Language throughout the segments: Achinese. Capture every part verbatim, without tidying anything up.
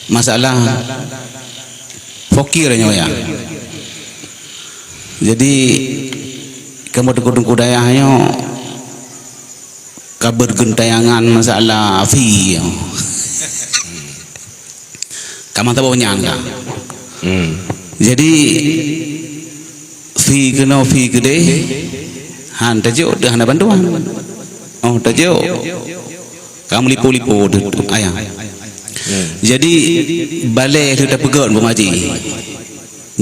Masalah fakir nyoe ya. Jadi, kamoe teungku-teungku dayah nyoe ka bergentayangan masalah fee nyoe. Ka mantap nyan ka. Hmm. Jadi, fee keunoe, fee keudeh, han tajok deuh hana bantuan. Oh, tajok. Ka meulipo-lipo tu, tu, ayah. Hmm. Jadi, balèe tu tapeugöt bang haji.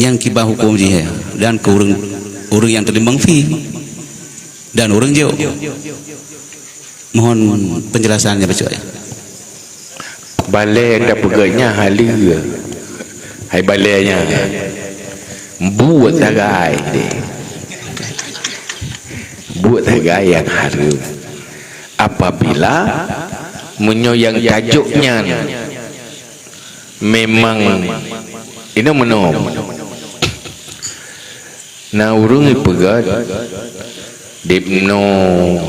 Nyan kiban huköm jih, ya. Dan keu ureueng, ureueng nyang teurimong fee. Dan ureueng jok. Mohon penjelasannya, bacut, ya. Balèe nyang tapeugöt nyan haleue. Hai balèe nyan. Buet sagai deh. Buet sagai nyang hareuem. Apabila meunyoe nyang tajok nyan memang inoe meunoe. Na ureueng ipeugöt, dibnoe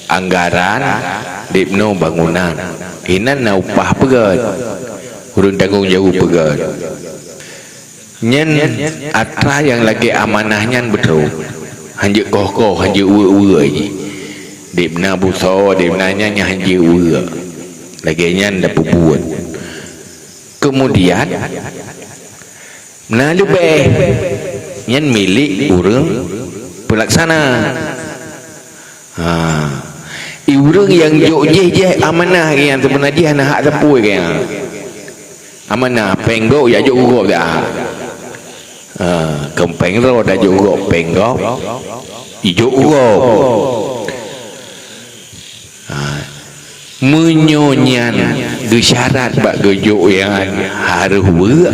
anggaran, dibnoe bangunan. Inan na upah peugöt. Ureueng tanggong jaweueb peugöt. Nyan atra nyang lagèe amanah nyan beutôi. Hanjeuet koh-koh, hanjeuet weuek-weuek jih. Dibna busoe, dibna nyan, nyan hanjeuet weuek. Lagèe nyan tapeubuet. Kemudian, na leubeh, nyan milék ureueng peulaksana. Ha. I ureueng nyang jok jih, jih amanah nyang seubeuna jih hana hak sapeue keu nyan. Amanah, péng gob, jak jok keu gob dah. Ha, keu péng droe dah jok keu gob, péng gob, ijok keu gob. Ha, meunyoe nyan geusyarat bak geujok nyan harôh weuek,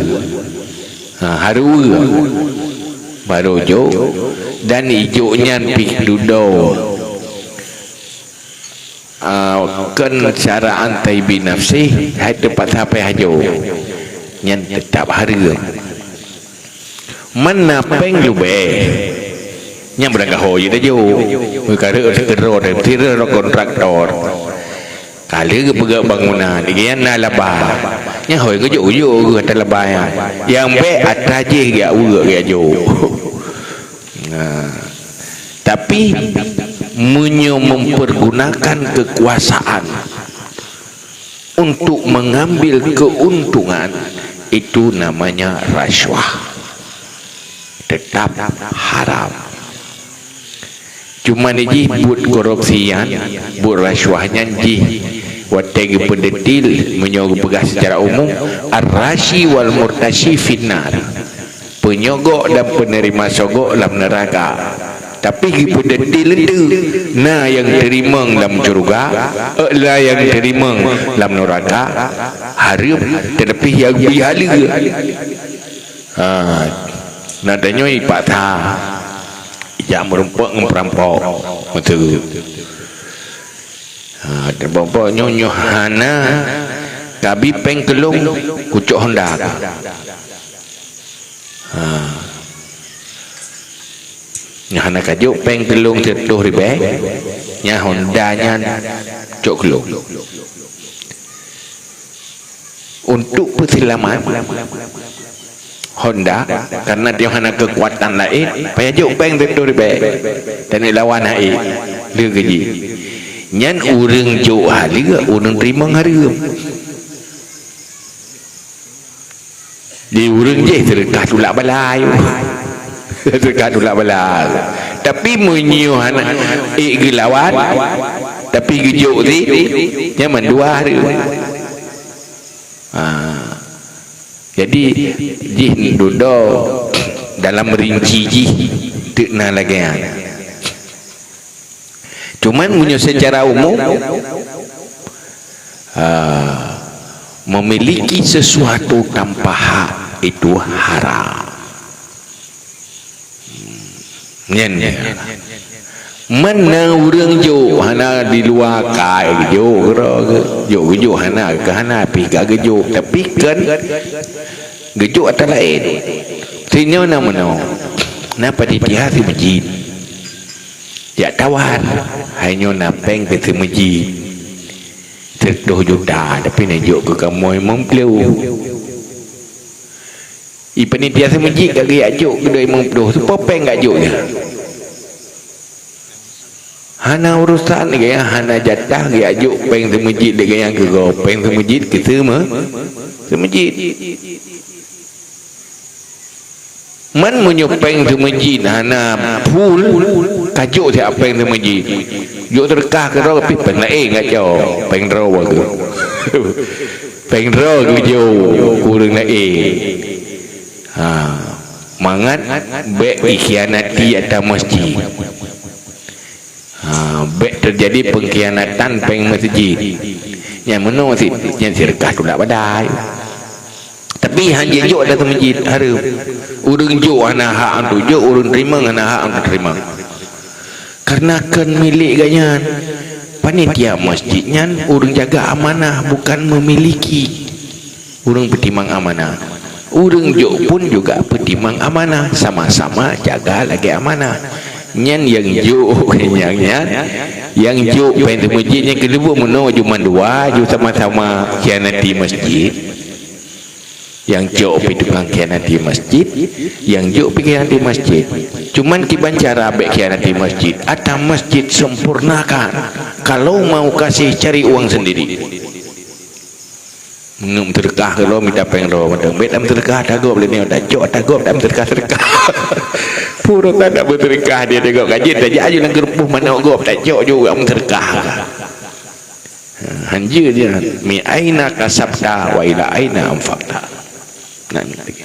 ha, harôh weuek, barô jok, dan ijok nyan pih dudoe, a, kon syara'an taibi nafsih, hai teupaksa payah jok, nyan teutap hareuem. Man na péng leubeh. Nyan beurangkaho jih tajok. Meukareueng teukeudroe, teukeudroe kontraktor. Ka lheueh geupeugöt bangunan, gobnyan na laba. Nyan hôi geujok-jok geuh atra laba nyan. Nyang bèk atra jih geujak weuek geujak jok. Nah. Tapi, meunyoe mempergunakan kekuasaan untuk mengambil keuntungan, itu namanya rasuah. Tetap haram. Cuma jih buet korupsi nyan, buet rasuah nyan jih watèe geupeudetil, meunyoe geupeugah secara umum, ar-rashi wal murtashi finnar. Penyogok dan penerima sogok lam neraka. Tapi geupeudetil teuk, na nyang teurimong lam syeuruga, eh, na nyang teurimong lam neraka, hareuem, teutapi nyang bri haleue. Ha, na tanyoe ipaksa, ijak meurumpok ngon peurampok. Beutôi. Ha, dan pokok nyoe, nyoe hana kabi péng keu lôn kucok Honda. Ha. Nyoe hana kajok péng keu lôn siratoh ribèe, nyan Honda nyan cok keu lôn. Untuk peuseulamat Honda, karena dia hana keukuatan laén, payah jok péng siratoh ribèe. Taneuk lawan hai, lheueh geuji. Nyan ureueng jok haleue, ureueng teurimong hareuem. Di ureueng jih seudeukah tulak bala. Seudeukah tulak bala. Tapi meunyoe hana ék geulawan, tapi geujok sit, nyan mandua hareuem. Ha. Jadi, jih dudoe dalam rinci jih teuk na lagèe nyan. Cuman meunyoe secara umum, ah, memiliki sesuatu tanpa hak itu haram. Nyan. Man na ureueng jok hana di luwa kai jok keudroe, jok geujok hana, keu hana pih ka geujok, tapi kan geujok atra laén. Sinyoe na meunoe, na panitia si masjid. Jak tawar, hai nyoe na péng keu si masjid. Siratoh juta, tapi neujok keu kamoe limong ploh. I panitia seumeujid ka geujak jok keu droe limong ploh, soe péng geujak jok nyan? Hana urusan lé gobnyan, hana jatah geujak jok péng seumeujid lé gobnyan keu gob, péng seumeujid keu seumeu-, seumeujid. Man meunyoe péng seumeujid hana full, ka jok siat péng seumeujid. Jok seudeukah keudroe pih péng laén ka jok, péng droe bagoe. Péng droe geujok ureuëng laén. Ha, mangat bék dikhianati ata masjid. Ha, bék teujadi pengkhianatan péng masjid. Nyang meunoe sit, nyang seudeukah tulak badai. Tapi han jijok ata seumeujid hareuem. Ureuëng jok hana hak untuk jok, ureuëng teurimong hana hak untuk teurimong. Karena kon milék gobnyan. Panitia masjid nyan ureuëng jaga amanah, bukan memiliki. Ureuëng peutimang amanah. Ureuëng jok pun juga peutimang amanah, sama-sama jaga lagée amanah. Nyan nyang jok, nyang nyan, nyang jok péng seumeujid nyan keuleubuk meunoe ju mandua ju sama-sama khianati masjid. Nyang jok pih tukang khianati masjid, nyang jok pih khianati masjid. Cuman kiban cara bék khianati masjid, ata masjid sempurnakan. Kalau mau kasih, cari uang sendiri. Meunyoe meuseudeukah keudroe mita péng droe mantong. Bék tameuseudeukah ata gob lé nyoe, tacok ata gob tameuseudeukah-seudeukah. Pura that tameuseudeukah dia ata gob, ka jeuet tajak aju lam keureupôh manok gob, tacok ju meuseudeukah. Ha, hanjeuet nyan, "Min aina kasabta wa ila aina anfaqta." Nah, ni lagi.